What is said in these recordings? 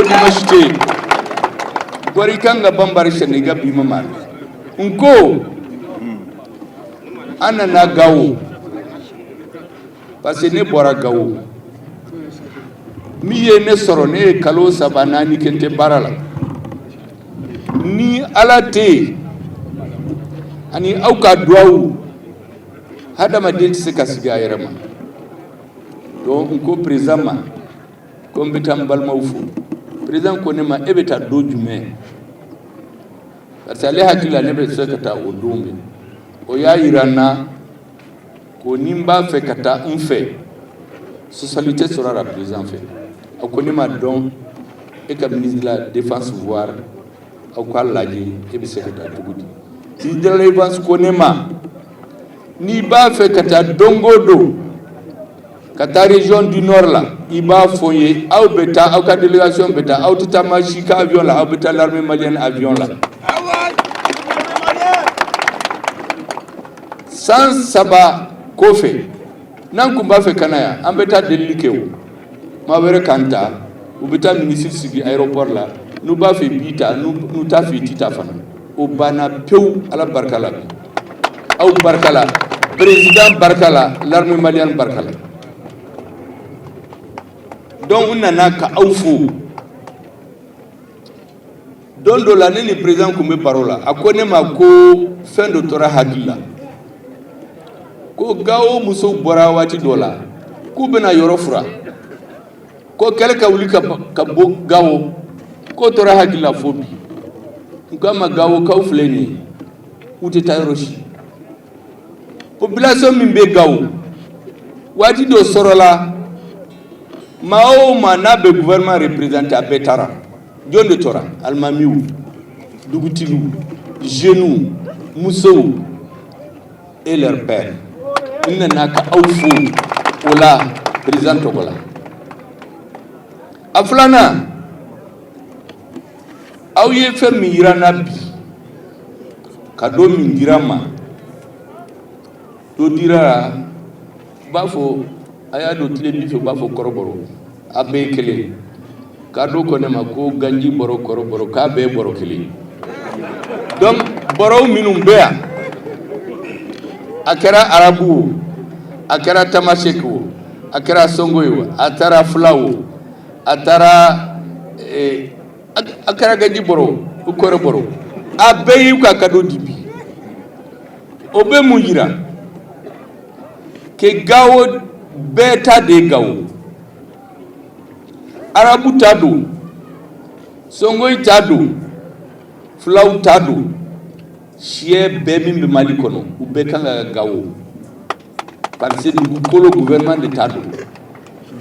O dimanche tɛ bɔra i kan ka banbari sɛnɛ i ka bi ma mara n ko an nana Gawo parce que ne bɔra Gawo. Min ye ne sɔrɔ, ne ye kalo 3 4 kɛ n tɛ baara la. Ni Ala tɛ yen ani aw ka duwawu, hadamaden tɛ se ka sigi a yɛrɛ ma. Donc n ko président ma ko n bɛ taa n balimaw fo. Président ko ne ma e bɛ taa don jumɛn? Parce que ale hakili la ne bɛ se ka taa o don bɛɛ. O y'a yira n na ko ni n b'a fɛ ka taa n fɛ, sɔsɔli tɛ sɔrɔ a la président fɛ. A ko ne ma dɔn e ka ministre de la Défense voir, aw k'a lajɛ e bɛ se ka taa cogo di. Ministre de la Défense ko ne ma n'i b'a fɛ ka taa don o don ka taa région du Nord la, i b'a fɔ n ye, aw bɛ taa, aw ka délégation bɛ taa, aw tɛ taa maa si ka avion la, aw bɛ taa l'armée malienne avion la. San 3 kɔfɛ, n'an kun b'a fɛ ka na yan, an bɛ taa delili kɛ, o maa wɛrɛ k'an ta, u bɛ taa ministre sigi aéroport la, n'u b'a fɛ b'i ta, n'u t'a fɛ i t'i ta fana. O banna pewu, Ala barika la bi, aw barika la, président barika la, l'armée malienne barika la. Donc n nana ka aw fo. Don dɔ la, ne ni président kun bɛ baro la, a ko ne ma ko fɛn dɔ tora hakili la, ko Gawo musow bɔra waati dɔ la k'u bɛna yɔrɔ fura, ko kɛlɛ ka wuli ka bɔ Gawo, k'o tora hakili la fo bi. N k'a ma Gawokaw filɛ nin ye, u tɛ taa yɔrɔ si. Population min bɛ Gawo, waati dɔ sɔrɔla, maa o maa n'a bɛ gouvernement représenté, a bɛɛ taara. Jɔn de tora? Alimamiw, dugutigiw, jeunes, musow et leur père. N nana ka aw fo o la président tɔgɔ la. A filanan, aw ye fɛn min yira n na bi, cadeau min dira n ma, dɔ dira, u b'a fɔ a y'a don tile bi fɛ, u b'a fɔ kɔrɔbɔrɔ, a bɛɛ ye kelen. Cadeau ko ne ma ko ganji bɔrɔ, kɔrɔbɔrɔ, k'a bɛɛ ye bɔrɔ kelen. Donc bɔrɔw minnu bɛ yan, a kɛra arabu o, a kɛra tamaseki o, a kɛra songo ye o, a taara fula o, a taara a kɛra ganji bɔrɔ o, kɔrɔbɔrɔ, a bɛɛ y'u ka cadeau di bi. O bɛ mun yira? Ke Gawo bɛɛ ta de ye Gawo. Arabu ta don, songoyi ta don, fulaw ta don, siya bɛɛ min bɛ Mali kɔnɔ, u bɛɛ kan ka Gawo, parce que dugukolo gouvernement de ta don.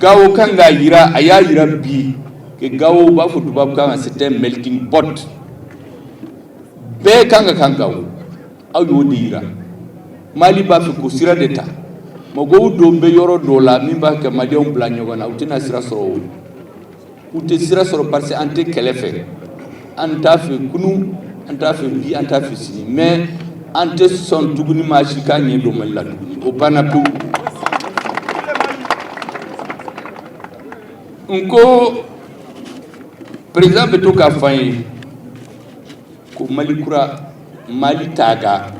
Gawo kan k'a yira, a y'a yira bi que Gawo, u b'a fɔ tubabukan na, c'est un melting pot, bɛɛ kan ka kan Gawo. Aw y'o de yira. Mali b'a fɛ k'o sira de ta. Mɔgɔw dɔw bɛ yɔrɔ dɔw la min b'a kɛ maliyɛnw bila ɲɔgɔn na, u tɛna sira sɔrɔ o, u tɛ sira sɔrɔ, parce que an tɛ kɛlɛ fɛ, an t'a fɛ kunun, an t'a fɛ bi, an t'a fɛ sini, mais an tɛ sɔn tuguni maa si k'a ɲɛ don Mali la tuguni, o banna pewu. N ko président bɛ to k'a fɔ an ye ko Mali kura, Mali taaga.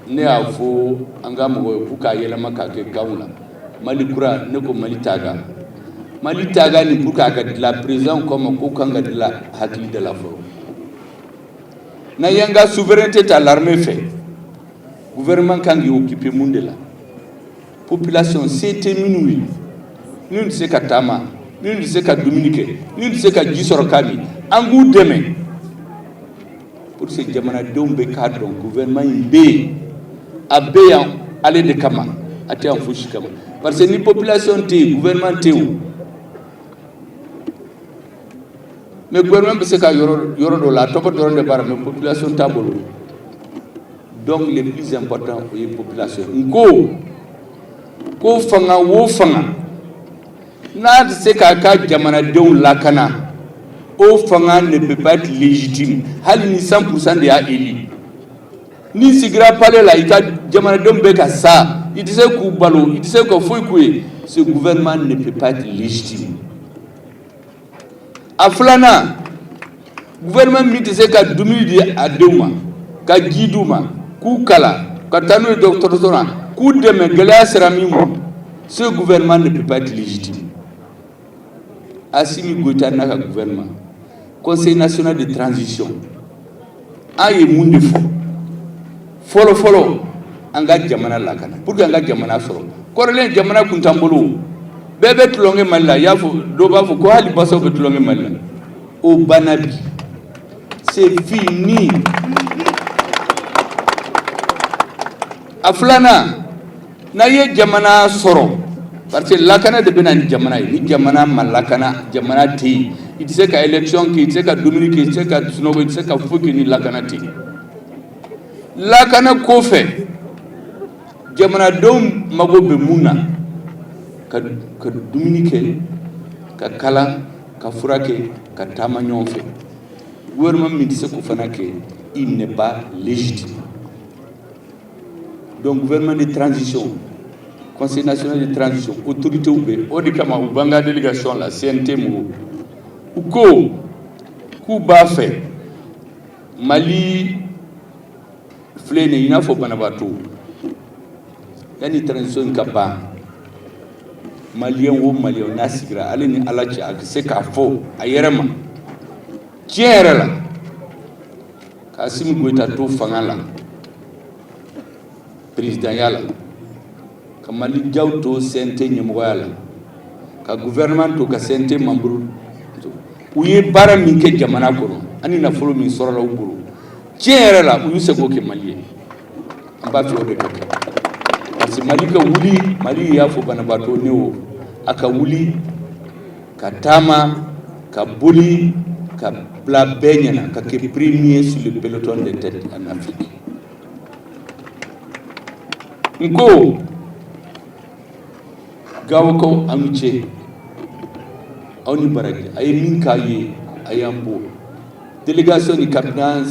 Ne y'a fɔ an ka mɔgɔw ye k'u k'a yɛlɛma k'a kɛ kanw la, Mali kura, ne ko Mali taaga. Mali taaga nin, pour que a ka dilan, président ko ma k'o kan ka dilan hakili de la fɔlɔ. N'an y'an ka souveraineté ta l'armée fɛ, gouvernement kan k'i occuper mun de la? Population se tɛ minnu ye, minnu tɛ se ka taama, minnu tɛ se ka dumuni kɛ, minnu tɛ se ka ji sɔrɔ k'a min, an k'u dɛmɛ pour que jamanadenw bɛ k'a dɔn gouvernement in bɛ yen, a bɛ yan ale de kama, a tɛ yan fosi kama. Parce que ni population tɛ yen, gouvernement tɛ yen o. Mais gouvernement bɛ se ka yɔrɔ yɔrɔ dɔ la, a tɔgɔ dɔrɔn de b'a la, mais population t'a bolo. Donc le plus important, o ye population. N ko ko fanga o fanga n'a tɛ se k'a ka jamanadenw lakana, o fanga ne peut pas être légitime, hali ni 100% de y'a élu. N'i sigira palais la, i ka jamanadenw bɛ ka sa, i tɛ se k'u balo, i tɛ se ka foyi k'u ye, ce gouvernement ne peut pas être légitime. A filanan, gouvernement min tɛ se ka dumuni di a denw ma, ka ji d'u ma, k'u kalan, ka taa n'u ye dɔgɔtɔrɔso la, k'u dɛmɛ gɛlɛya sera min ma, ce gouvernement ne peut pas être légitime. Assimi Goïta n'a ka gouvernement, Conseil national de transition, an ye mun de fɔ? Fɔlɔ fɔlɔ, an ka jamana lakana pour que an ka jamana sɔrɔ. Kɔrɔlen jamana kun t'an bolo, bɛɛ bɛ tulonkɛ Mali la. I y'a fɔ, dɔw b'a fɔ ko hali basaw bɛ tulonkɛ Mali la. O banna bi, c'est fini. A filanan, n'a ye jamana sɔrɔ, parce que lakana de bɛ na ni jamana ye. Ni jamana ma lakana, jamana tɛ yen. I tɛ se ka élection kɛ, i tɛ se ka dumuni kɛ, i tɛ se ka sunɔgɔ, i tɛ se ka foyi kɛ ni lakana tɛ yen. Lakana kɔfɛ, jamanadenw mago bɛ mun na? Ka dumuni kɛ, ka kalan, ka furakɛ, ka taama ɲɔgɔn fɛ. Gouvernement min tɛ se k'o fana kɛ, il n'est pas légitime. Donc gouvernement de transition, Conseil national de transition, autorités bɛ o de kama. U b'an ka délégation la, CNT mɔgɔw, u ko k'u b'a fɛ Mali filɛ nin ye i n'a fɔ banabaatɔ. Yanni transition ka ban, Malien o Malien n'a sigira ale ni Ala cɛ, a ka se k'a fɔ a yɛrɛ ma tiɲɛ yɛrɛ la k'Assimi Goïta to fanga la, présidentya la, ka Malick Diaw to CNT ɲɛmɔgɔya la, ka gouvernement to ka CNT membre. U ye baara min kɛ jamana kɔnɔ ani nafolo min sɔrɔla u bolo, tiɲɛ yɛrɛ la, u y'u seko kɛ Mali ye. An b'a fɛ o de ka kɛ, parce que Mali ka wuli, Mali y'a fɔ banabaatɔ ne o, a ka wuli ka taama, ka boli, ka bila bɛɛ ɲɛna, ka kɛ premier sur le peloton de tête en Afrique. N ko Gawokaw, aw ni ce, aw ni baraji. A ye min k'a ye, a y'an bɔ délégation ni kabini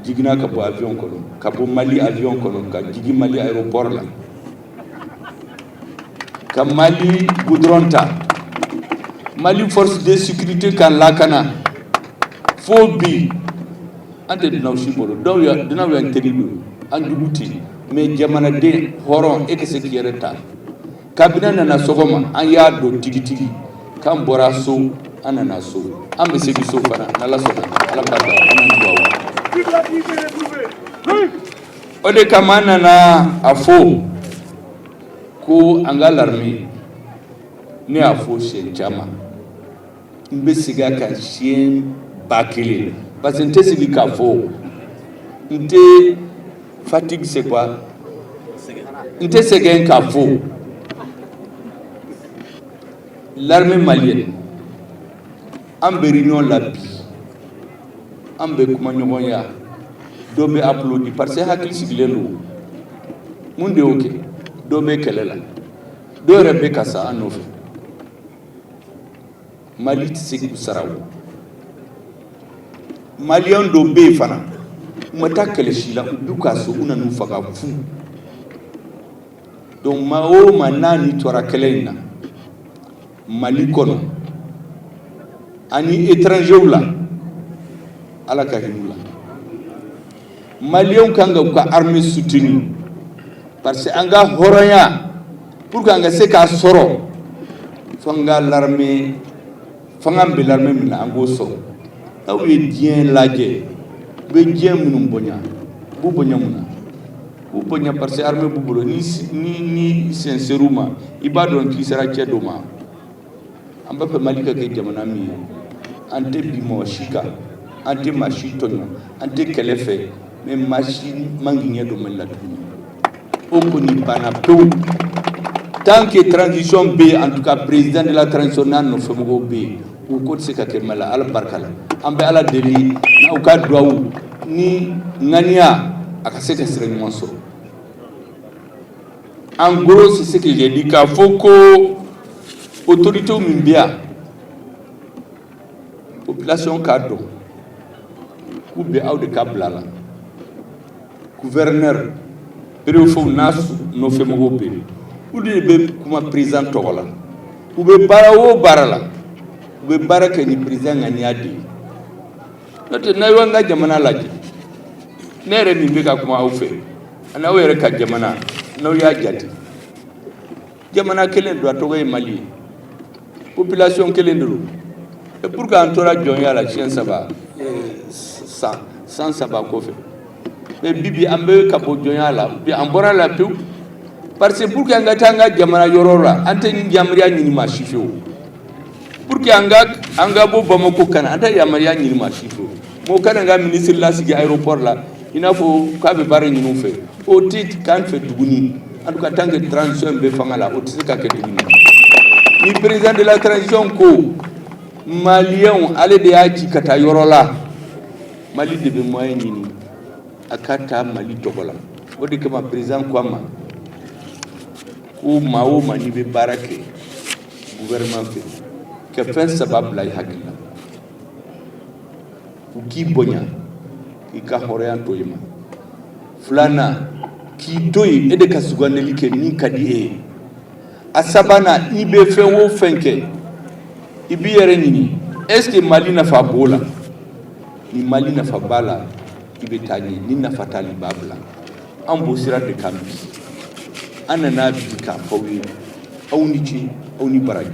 jiginna ka bɔ avion kɔnɔ, ka bɔ Mali avion kɔnɔ, ka jigin Mali aéroport la, ka Mali goudron ta, Mali force de sécurité kan lakana fo bi. An tɛ dunanw si bolo, dɔw ya dunanw y'an teri don, an jugu tɛ, mais jamanaden hɔrɔn, e ka se k'i yɛrɛ ta. Kabini nana sɔgɔma, an y'a dɔn tigitigi k'an bɔra so, an nana so, an bɛ segin so fana n'Ala sɔnna. Ala barika, an n'an dugawu. O de kama an nana a fɔ ko an ka l'armée, ne y'a fɔ siɲɛ caman, n bɛ segin a kan siɲɛ 1000, parce que n tɛ segin k'a fɔ, n tɛ fatigue, c'est quoi, n tɛ sɛgɛn k'a fɔ. L'armée malienne, an bɛ réunion la bi, an bɛ kuma ɲɔgɔnya, dɔ bɛ applaudi parce que hakili sigilen don. Mun de y'o kɛ? Dɔ bɛ kɛlɛ la, dɔw yɛrɛ bɛ ka sa an nɔfɛ. Mali tɛ se k'u sara. O Malien dɔw bɛ yen fana, u ma taa kɛlɛ si la, u b'u ka so, u nan'u faga fu. Donc maa o maa n'a ni tora kɛlɛ in na Mali kɔnɔ ani étranger la, Ala ka hinɛ u la. Malienw kan ka u ka armée soutenir, parce que an ka hɔrɔnya, pour que an ka se k'a sɔrɔ, fo an ka l'armée, fanga bɛ l'armée min na, an k'o sɔrɔ. N'aw ye diɲɛ lajɛ, u bɛ diɲɛ minnu bonya, u b'u bonya mun na? U b'u bonya parce que armée b'u bolo. Ni sen ser'u ma, i b'a dɔn k'i sera cɛ dɔ ma. An b'a fɛ Mali ka kɛ jamana min ye, an tɛ bin mɔgɔ si kan, an tɛ maa si tɔɲɔ, an tɛ kɛlɛ fɛ, mais maa si man k'i ɲɛ don Mali la tuguni. O kɔni banna pewu. Tant que transition bɛ yen, en tout cas président de la transition n'a nɔfɛmɔgɔw bɛ yen, u ko tɛ se ka kɛ Mali la. Ala barika la, an bɛ Ala deli n'aw ka duwawu ni ŋaniya, a ka se ka sira ɲuman sɔrɔ. En gros, c'est ce que j'ai dit, k'a fɔ ko autorité min bɛ yan, population k'a dɔn k'u bɛ aw de ka bila la. Gouverneur, préfet n'a nɔfɛmɔgɔw bɛ yen, olu de bɛ kuma président tɔgɔ la. U bɛ baara o baara la, u U bɛ baara kɛ ni président ŋaniya de ye. N'o tɛ, n'a y'an ka jamana lajɛ, ne yɛrɛ min bɛ ka kuma aw fɛ, ani aw yɛrɛ ka jamana, n'aw y'a jate, jamana kelen don, a tɔgɔ ye Mali ye, population kelen de don. Et pour que an tora jɔnya la siɲɛ saba, san 3 kɔfɛ, mais bi an bɛ ka bɔ jɔnya la, bi an bɔra la pewu, parce que pour que an ka taa an ka jamana yɔrɔ la, an tɛ yamaruya ɲini maa si fɛ. O pour que an ka bɔ Bamako ka na, an tɛ yamaruya ɲini maa si fɛ. O mɔgɔ kana n ka ministre lasigi aéroport la i n'a fɔ k'a bɛ baara ɲini u fɛ, o tɛ k'an fɛ tuguni. En tout cas, tant que transition bɛ fanga la, o tɛ se ka kɛ tuguni. Ni président de la transition ko Maliyɛnw, ale de y'a ci ka taa yɔrɔ la, Mali de bɛ moyen ɲini a ka taa Mali tɔgɔ la. O de kama président ko a ma ko maa o maa, n'i bɛ baara kɛ gouvernement fɛ, ka fɛn saba bila i hakili la: u k'i bonya, k'i ka hɔrɔnya to i ma; filanan, k'i to yen, e de ka sugandili kɛ min ka di e ye; a sabanan, i bɛ fɛn o fɛn kɛ, i b'i yɛrɛ ɲini, est ce que Mali nafa b'o la? Ni Mali nafa b'a la, i bɛ taa ɲɛ; ni nafa t'a la, i b'a bila. An b'o sira de kan bi. An nana bi k'a fɔ aw ye, aw ni ce, aw ni baraji.